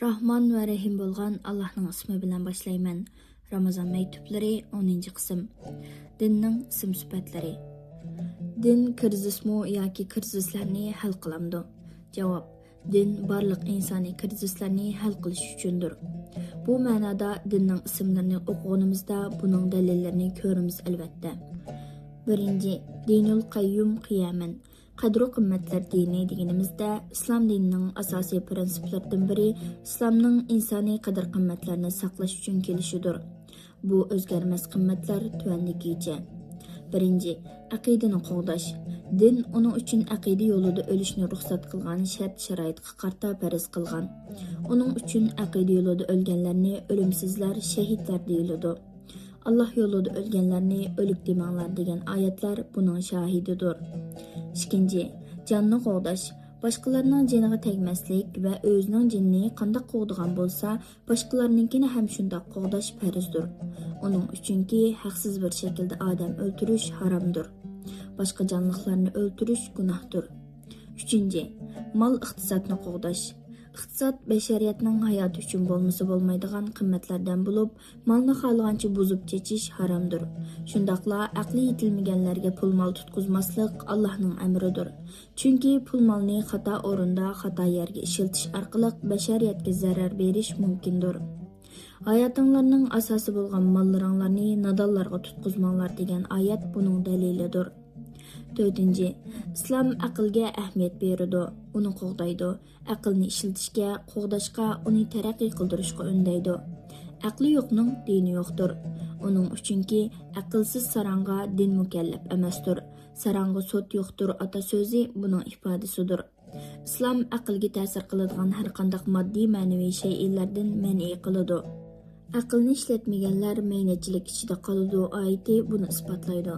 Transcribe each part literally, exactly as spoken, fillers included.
راھمان ۋە رەھىم بولغان ئاللاھنىڭ ئىسمى بىلەن باشلايمەن. رامازان مەكتۇپلىرى، ئونىنچى قىسىم. دىننىڭ ئىسىم سۈپەتلىرى. دىن كىرىزىسمۇ ياكى كىرىزىسلارنى ھەل قىلامدۇ؟ جاۋاب: دىن بارلىق ئىنسانىي كىرىزىسلارنى ھەل قىلىش ئۈچۈندۇر. بۇ مەنادا دىننىڭ ئىسىملىرىنى ئوقۇغىنىمىزدا بۇنىڭ دەلىللىرىنى كۆرىمىز، ئەلۋەتتە. بىرىنچى، دىنۇل قەييۇم قىيامەن. قەدرۇ قىممەتلەر دىنى دېگىنىمىزدە، ئىسلام دىنىنىڭ ئاساسىي پىرىنسىپلىرىدىن بىرى ئىسلامنىڭ ئىنسانىي قەدىر قىممەتلەرنى ساقلاش ئۈچۈن كېلىشىدۇر. بۇ ئۆزگەرمەس قىممەتلەر تۆۋەندىكىچە. بىرىنچى، ئەقىدىنى قوغداش. دىن ئۇنىڭ ئۈچۈن ئەقىدە يولىدا ئۆلۈشنى رۇخسەت قىلغان شەرت-شارائىتقا قارىتا پەرز قىلغان. ئۇنىڭ ئۈچۈن ئەقىدە يولىدا ئۆلگەنلەرنى ئۆلۈمسىزلەر، شەھىدلەر دېيىلىدۇ. ئاللاھ يولىدا ئۆلگەنلەرنى ئۆلۈك دېمەڭلار دېگەن ئايەتلەر بۇنىڭ شاھىدىدۇر. ئىككىنچى، جاننى قوغداش. باشقىلارنىڭ جېنىغا تەگمەسلىك ۋە ئۆزىنىڭ جېنىنى قانداق قوغدىغان بولسا، باشقىلارنىڭكىنى ھەم شۇنداق قوغداش پەرزدۇر. ئۇنىڭ ئۈچۈنكى ھەقسىز بىر شەكىلدە ئادەم ئۆلتۈرۈش ھارامدۇر. باشقا جانلىقلارنى ئۆلتۈرۈش گۇناھتۇر. ئۈچىنچى، مال ئىقتىسادنى قوغداش. ئىقتىساد بەشەرىيەتنىڭ ھاياتى ئۈچۈن بولمىسا بولمايدىغان قىممەتلەردىن بولۇپ، مالنى خالىغانچە بۇزۇپ چېچىش ھارامدۇر. شۇنداقلا ئەقلى يېتىلمىگەنلەرگە پۇل مال تۇتقۇزماسلىق ئاللاھنىڭ ئەمرىدۇر. چۈنكى پۇل مالنى خاتا ئورۇندا، خاتا يەرگە ئىشلىتىش ئارقىلىق بەشەرىيەتكە زەرەر بېرىش مۇمكىندۇر. ھاياتىڭلارنىڭ ئاساسى بولغان ماللىرىڭلارنى نادانلارغا تۇتقۇزماڭلار دېگەن ئايەت بۇنىڭ دەلىلىدۇر. تۆتىنچى، ئىسلام ئەقىلگە ئەھمىيەت بېرىدۇ، ئۇنى قوغدايدۇ. ئەقىلنى ئىشلىتىشكە، قوغداشقا، ئۇنى تەرەققىي قىلدۇرۇشقا ئۈندەيدۇ. ئەقلى يوقنىڭ دىنى يوقتۇر. ئۇنىڭ ئۈچۈنكى ئەقىلسىز ساراڭغا دىن مۇكەللەپ ئەمەستۇر. ساراڭغا سوت يوقتۇر ئاتا سۆزى بۇنىڭ ئىپادىسىدۇر. ئىسلام ئەقىلگە تەسىر قىلىدىغان ھەر قانداق ماددىي مەنىۋى شەيئىلەردىن مەنئى قىلىدۇ. ئەقىلنى ئىشلەتمىگەنلەر مەينەتچىلىك ئىچىدە قالىدۇ ئايىتى بۇنى ئىسپاتلايدۇ.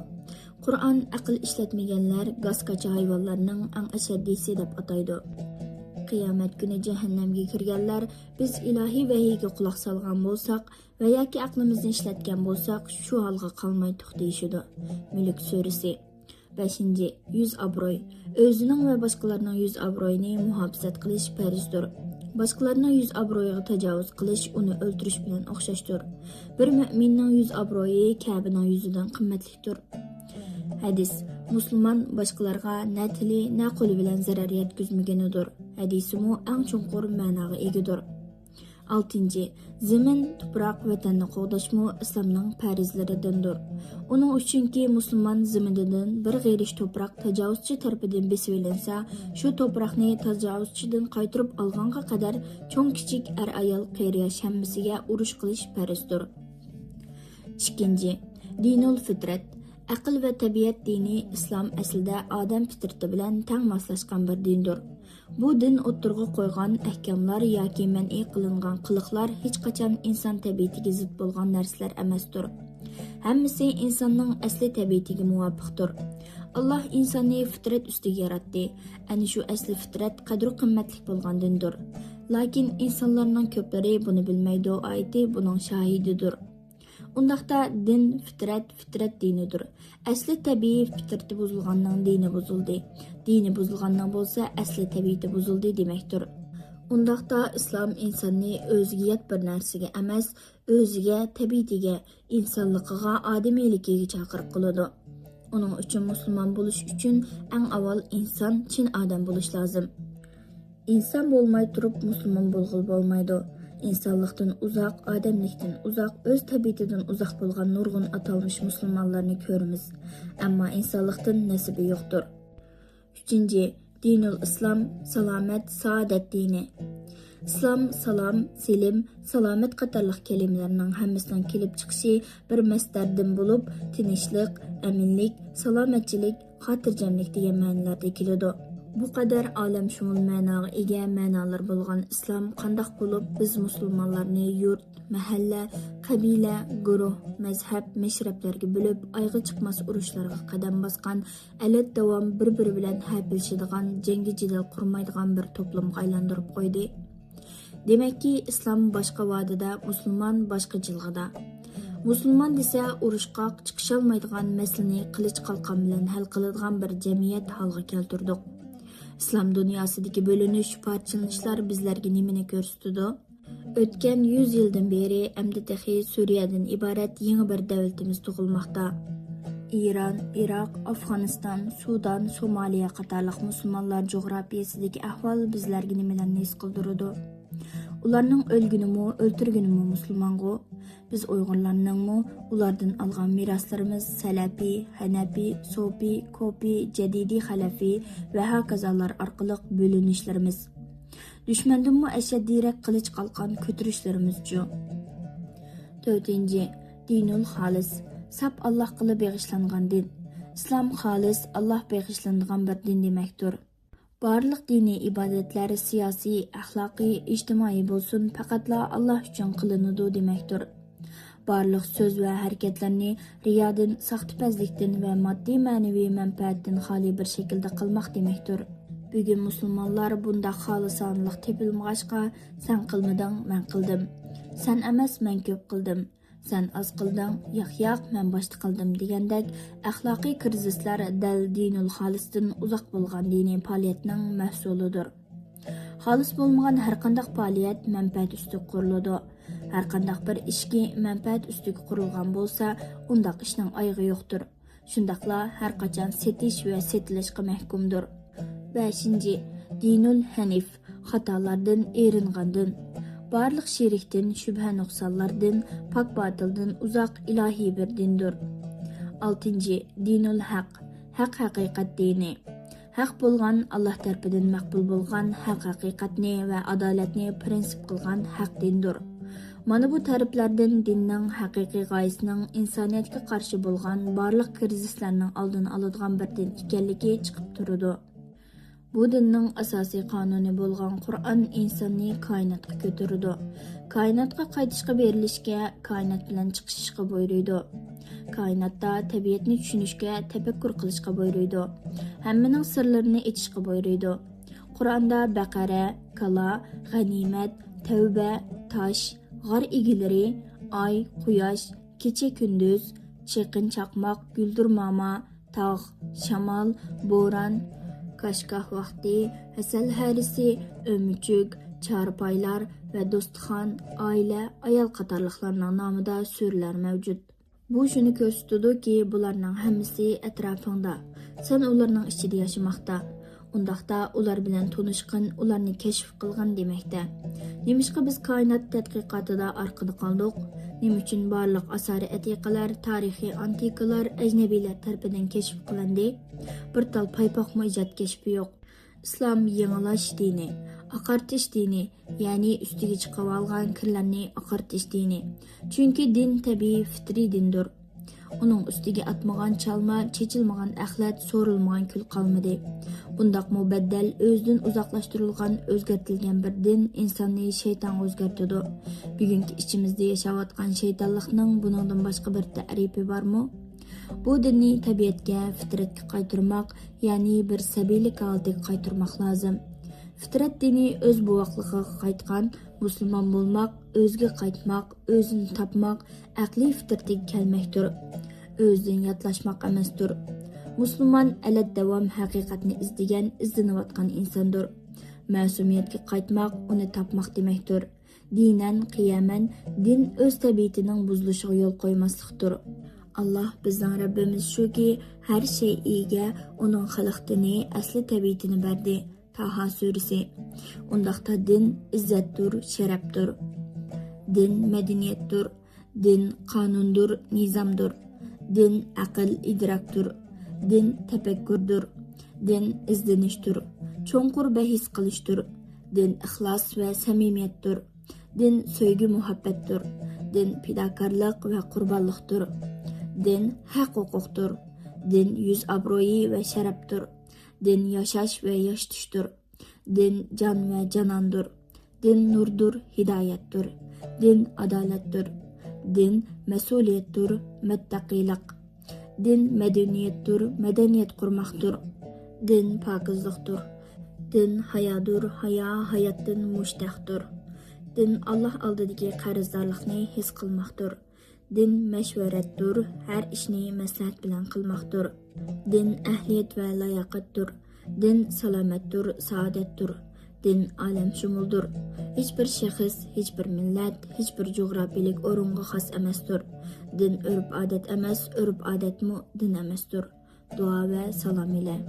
قۇرئان ئەقىل ئىشلەتمىگەنلەر گاسكاچا ھايۋانلارنىڭ ئەڭ ئەشەددىيسى دەپ ئاتايدۇ. قىيامەت كۈنى جەھەننەمگە كىرگەنلەر بىز ئىلاھىي ۋەھىيگە قۇلاق سالغان بولساق ۋە ياكى ئەقلىمىزنى ئىشلەتكەن بولساق، شۇ ھالغا قالمايتتۇق دېيىشىدۇ. مۈلۈك سۈرىسى. بەشىنچى، يۈز ئابروي. ئۆزىنىڭ ۋە باشقىلارنىڭ يۈز ئابرويىنى مۇھاپىزەت قىلىش پەرزدۇر. باشقىلارنىڭ يۈز ئابرويىغا تاجاۋۇز قىلىش ئۇنى ئۆلتۈرۈش بىلەن ئوخشاشتۇر. بىر مۆمىننىڭ يۈز ئابرويى كەبىنىڭ يۈزىدىن قىممەتلىكتۇر. ھەدىس. مۇسۇلمان باشقىلارغا نە تىلى، نە قولى بىلەن زەرەر يەتكۈزمىگىنىدۇر. ھەدىسىمۇ ئەڭ چوڭقۇر مەناغا ئىگىدۇر. ئالتىنچى، زېمىن، تۇپراق، ۋەتەننى قوغداشمۇ ئىسلامنىڭ پەرزلىرىدىندۇر. ئۇنىڭ ئۈچۈنكى مۇسۇلمان زېمىنىدىن بىر غېرىش تۇپراق تاجاۋۇزچى تەرىپىدىن بېسىۋېلىنسا، شۇ تۇپراقنى تاجاۋۇزچىدىن قايتۇرۇپ ئالغانغا قەدەر چوڭ-كىچىك، ئەر-ئايال، قېرى-ياش ھەممىسىگە ئۇرۇش قىلىش پەرزدۇر. ئىككىنچى، دىنۇل فىترەت. ئەقىل ۋە تەبىئەت دىنى ئىسلام ئەسلىدە ئادەم پىترىتى بىلەن تەڭ ماسلاشقان بىر دىندۇر. بۇ دىن ئوتتۇرىغا قويغان ئەھكاملار ياكى مەنئى قىلىنغان قىلىقلار ھېچقاچان ئىنسان تەبىئىتىگە زىت بولغان نەرسىلەر ئەمەستۇر. ھەممىسى ئىنساننىڭ ئەسلى تەبىئىتىگە مۇۋاپىقتۇر. ئاللاھ ئىنساننى فىترەت ئۈستىگە ياراتتى. ئەنە شۇ ئەسلى فىترەت قەدرۇ-قىممەتلىك بولغان دىندۇر. لېكىن ئىنسانلارنىڭ كۆپلىرى بۇنى بىلمەيدۇ ئايىتى بۇنىڭ شاھىدىدۇر. ئۇنداقتا دىن فىترەت، فىترەت دىنىدۇر. ئەسلى تەبىئىي پىترىتى بۇزۇلغاننىڭ دىنى بۇزۇلدى. دىنى بۇزۇلغاننىڭ بولسا ئەسلى تەبىئىتى بۇزۇلدى دېمەكتۇر. ئۇنداقتا ئىسلام ئىنساننى ئۆزىگە يات بىر نەرسىگە ئەمەس، ئۆزىگە، تەبىئىتىگە، ئىنسانلىقىغا، ئادىمىيلىكىگە چاقىرىق قىلىدۇ. ئۇنىڭ ئۈچۈن مۇسۇلمان بولۇش ئۈچۈن ئەڭ ئاۋۋال ئىنسان، چىن ئادەم بولۇش لازىم. ئىنسان بولماي تۇرۇپ مۇسۇلمان بولغىلى بولمايدۇ. ئىنسانلىقتىن ئۇزاق، ئادەملىكتىن ئۇزاق، ئۆز تەبىئىتىدىن ئۇزاق بولغان نۇرغۇن ئاتالمىش مۇسۇلمانلارنى كۆرىمىز. ئەمما ئىنسانلىقتىن نەسىبى يوقتۇر. ئۈچىنچى، دىنۇل ئىسلام، سالامەت، سائادەت دىنى. ئىسلام، سالام، سېلىم، سالامەت قاتارلىق كەلىمىلەرنىڭ ھەممىسىنىڭ كېلىپ چىقىشى بىر مەسدەردىن بولۇپ، تىنچلىق، ئەمىنلىك، سالامەتچىلىك، خاتىرجەملىك دېگەن مەنىلەردە كېلىدۇ. بۇ قەدەر ئالەمشۇمۇل مەناغا ئىگە مەنالىرى بولغان ئىسلام قانداق بولۇپ بىز مۇسۇلمانلارنى يۇرت، مەھەللە، قەبىلە، گۇرۇھ، مەزھەپ، مەشرەپلەرگە بۆلۈپ، ئايىغى چىقماس ئۇرۇشلارغا قەدەم باسقان، ئەلەت داۋام بىر-بىرى بىلەن ھەپىلىشىدىغان، جەڭگى جېدەل قۇرمايدىغان بىر توپلۇمغا ئايلاندۇرۇپ قويدى. دېمەككى، ئىسلام باشقا ۋادىدا، مۇسۇلمان باشقا جىلغىدا. مۇسۇلمان دېسە، ئۇرۇشقا چىقىشالمايدىغان مەسىلىنى قىلىچ قالقان بىلەن ھەل قىلىدىغان بىر جەمئىيەت ھالغا كەلتۈردۇق. ئىسلام دۇنياسىدىكى بۆلۈنۈش، پارچىلىنىشلار بىزلەرگە نېمىنى كۆرسىتىدۇ؟ ئۆتكەن يۈز يىلدىن بېرى ئەمدى تېخى سۈرىيەدىن ئىبارەت يېڭى بىر دەۋلىتىمىز تۇغۇلماقتا. ئىران، ئىراق، ئافغانىستان، سۇدان، سومالىيە قاتارلىق مۇسۇلمانلار جۇغراپىيەسىدىكى ئەھۋال بىزلەرگە نېمىلەرنى ھېس قىلدۇرىدۇ؟ ئۇلارنىڭ ئۆلگىنىمۇ، ئۆلتۈرگىنىمۇ مۇسۇلمانغۇ؟ بىز ئۇيغۇرلارنىڭمۇ ئۇلاردىن ئالغان مىراسلىرىمىز سەلەپى، ھەنەپى، سوپى، كوپى، جەدىدىي خەلەفى ۋە ھاكازالار ئارقىلىق بۆلۈنۈشلىرىمىز. دۈشمەندىنمۇ ئەشەددىيرەك قىلىچ قالقان كۆتۈرۈشلىرىمىزچۇ؟ تۆتىنچى، دىنۇل خالىس، ساپ ئاللاھقىلا بېغىشلانغان دىن. ئىسلام خالىس، ئاللاھ بېغىشلىنىدىغان بىر دىن دېمەكتۇر. بارلىق دىنىي ئىبادەتلەر سىياسىي، ئەخلاقىي، ئىجتىمائىي بولسۇن، پەقەتلا ئاللاھ ئۈچۈن قىلىنىدۇ دېمەكتۇر. بارلىق سۆز ۋە ھەرىكەتلەرنى رىيادىن، ساختىپەزلىكتىن ۋە ماددىي مەنىۋى مەنپەئەتتىن خالىي بىر شەكىلدە قىلماق دېمەكتۇر. بۈگۈن مۇسۇلمانلار بۇنداق خالىسانىلىق تېپىلمىغاچقا، سەن قىلمىدىڭ، مەن قىلدىم. سەن ئەمەس، مەن كۆپ قىلدىم. سەن ئاز قىلدىڭ، ياق، ياق، مەن باشتا قىلدىم دېگەندەك ئەخلاقىي كىرىزىسلەر دەل دىنۇل خالىستىن ئۇزاق بولغان دىنىي پائالىيەتنىڭ مەھسۇلىدۇر. خالىس بولمىغان ھەرقانداق پائالىيەت مەنپەئەت ئۈستىگە قۇرۇلىدۇ. ھەرقانداق بىر ئىشكى مەنپەئەت ئۈستىگە قۇرۇلغان بولسا، ئۇنداق ئىشنىڭ ئايىغى يوقتۇر. شۇنداقلا ھەرقاچان سېتىش ۋە سېتىلىشقا مەھكۇمدۇر. بەشىنچى، دىنۇل ھەنىف، خاتالاردىن ئېرىنغان دىن. بارلىق شېرىكتىن، شۈبھە نۇقسانلاردىن، پاك باتىلدىن ئۇزاق ئىلاھىي بىر دىندۇر. ئالتىنچى، دىنۇل ھەق، ھەق ھەقىقەت دىنى. ھەق بولغان، ئاللاھ تەرىپىدىن مەقبۇل بولغان ھەق ھەقىقەتنى ۋە ئادالەتنى پىرىنسىپ قىلغان ھەق دىندۇر. مانا بۇ تەرىپلەردىن دىننىڭ ھەقىقىي غايىسىنىڭ ئىنسانىيەتكە قارشى بولغان بارلىق كىرىزىسلارنىڭ ئالدىنى ئالىدىغان بىر دىن ئىكەنلىكى چىقىپ تۇرىدۇ. بۇ دىننىڭ ئاساسىي قانۇنى بولغان قۇرئان ئىنساننى كائىناتقا كۆتۈرىدۇ. كائىناتقا قايتىشقا بېرىلىشكە، كائىنات بىلەن چىقىشىشقا بۇيرۇيدۇ. كائىناتتا تەبىئەتنى چۈشىنىشكە، تەپەككۇر قىلىشقا بۇيرۇيدۇ. ھەممىنىڭ سىرلىرىنى ئېچىشقا بۇيرۇيدۇ. قۇرئاندا بەقەرە، كالا، غەنىيمەت، تەۋبە، تاش، غار ئىگىلىرى، ئاي، قۇياش، كېچە-كۈندۈز، چېقىن-چاقماق، گۈلدۈرماما، تاغ، شامال، بوران، كاشكاھ ۋاقتى، ھەسەل ھەرىسى، ئۆمۈچۈك، چارپايلار ۋە دوستىخان، ئائىلە، ئايال قاتارلىقلارنىڭ نامىدا سۈرىلەر مەۋجۇت. بۇ شۇنى كۆرسىتىدۇكى، بۇلارنىڭ ھەممىسى ئەتراپىڭدا، سەن ئۇلارنىڭ ئىچىدە ياشىماقتا. ئۇنداقتا ئۇلار بىلەن تونۇشقىن، ئۇلارنى كەشىپ قىلغىن دېمەكتە. نېمىشقا بىز كائىنات تەتقىقاتىدا ئارقىدا قالدۇق؟ نېمە ئۈچۈن بارلىق ئاسارە-ئەتىقىلەر، تارىخىي ئانتىكىلار ئەجنەبىيلەر تەرىپىدىن كەشىپ قىلىندى؟ بىر تال پايپاقمۇ ئىجاد كەشپى يوق. ئىسلام يېڭىلاش دىنى، ئاقارتىش دىنى، يەنى ئۈستىگە چىقىۋالغان كىرلەرنى ئاقارتىش دىنى. چۈنكى دىن تەبىئىي فىترىي دىندۇر. ئۇنىڭ ئۈستىگە ئاتمىغان چالما، چېچىلمىغان ئەخلەت، سورۇلمىغان كۈل قالمىدى. بۇنداقمۇ بەددەل، ئۆزىدىن ئۇزاقلاشتۇرۇلغان، ئۆزگەرتىلگەن بىر دىن ئىنساننى شەيتانغا ئۆزگەرتىدۇ. بۈگۈنكى ئىچىمىزدە ياشاۋاتقان شەيتانلىقنىڭ بۇنىڭدىن باشقا بىر تەرىپى بارمۇ؟ بۇ دىننى تەبىئەتكە، فىترەتكە قايتۇرماق، يەنى بىر سەبىيلىك ھالىتىگە قايتۇرماق لازىم. فىترەت دىنى ئۆز بوۋاقلىقىغا قايتقان، مۇسۇلمان بولماق، ئۆزىگە قايتماق، ئۆزىنى تاپماق، ئەقلىي فىترىتىگە كەلمەكتۇر. ئۆزىدىن ياتلاشماق ئەمەستۇر. مۇسۇلمان ئەلەت داۋام ھەقىقەتنى ئىزدىگەن، ئىزدىنىۋاتقان ئىنساندۇر. مەسۇمىيەتكە قايتماق، ئۇنى تاپماق دېمەكتۇر. دىنەن، قىيەمەن، دىن ئۆز تەبىئىتىنىڭ بۇزۇلۇشىغا يول قويماسلىقتۇر. ئاللاھ بىزنىڭ رەببىمىز شۇكى، ھەر شەيئىگە ئۇنىڭ خىلقىتىنى، ئەسلى تەبىئىتىنى بەردى. تاھا سۈرىسى. ئۇنداقتا دىن ئىززەتتۇر، شەرەپتۇر. دىن مەدەنىيەتتۇر. دىن قانۇندۇر، نىزامدۇر. دىن ئەقىل، ئىدراكتۇر. دىن تەپەككۇردۇر. دىن ئىزدىنىشتۇر. چوڭقۇر بەھس قىلىشتۇر. دىن ئىخلاس ۋە سەمىمىيەتتۇر. دىن سۆيگۈ-مۇھەببەتتۇر. دىن پىداكارلىق ۋە قۇربانلىقتۇر. دىن ھەق-ھوقۇقتۇر. دىن يۈز-ئابرۇيى ۋە شەرەپتۇر. دىن ياشاش ۋە ياشىتىشتۇر. دىن جان ۋە جاناندۇر. دىن نۇردۇر، ھىدايەتتۇر. دىن ئادالەتتۇر. دىن مەسئۇلىيەتتۇر، مەتتەقىلىق. دىن مەدەنىيەتتۇر، مەدەنىيەت قۇرماقتۇر. دىن پاكىزلىقتۇر. دىن ھايادۇر، ھايا ھاياتتىن مۇشتەقتۇر. دىن ئاللاھ ئالدىدىكى قەرزدارلىقنى ھېس قىلماقتۇر. دىن مەشۋەرەتتۇر، ھەر ئىشنى مەسلىھەت بىلەن قىلماقتۇر. دىن ئەھلىيەت ۋە لاياقەتتۇر. دىن سالامەتتۇر، سائادەتتۇر. دىن ئالەمشۇمۇلدۇر. ھېچبىر شەخس، ھېچبىر مىللەت، ھېچبىر جۇغراپىيەلىك ئورۇنغا خاس ئەمەستۇر. دىن ئۆرپ-ئادەت ئەمەس، ئۆرپ-ئادەتمۇ دىن ئەمەستۇر. دۇئا ۋە سالام ئىلە.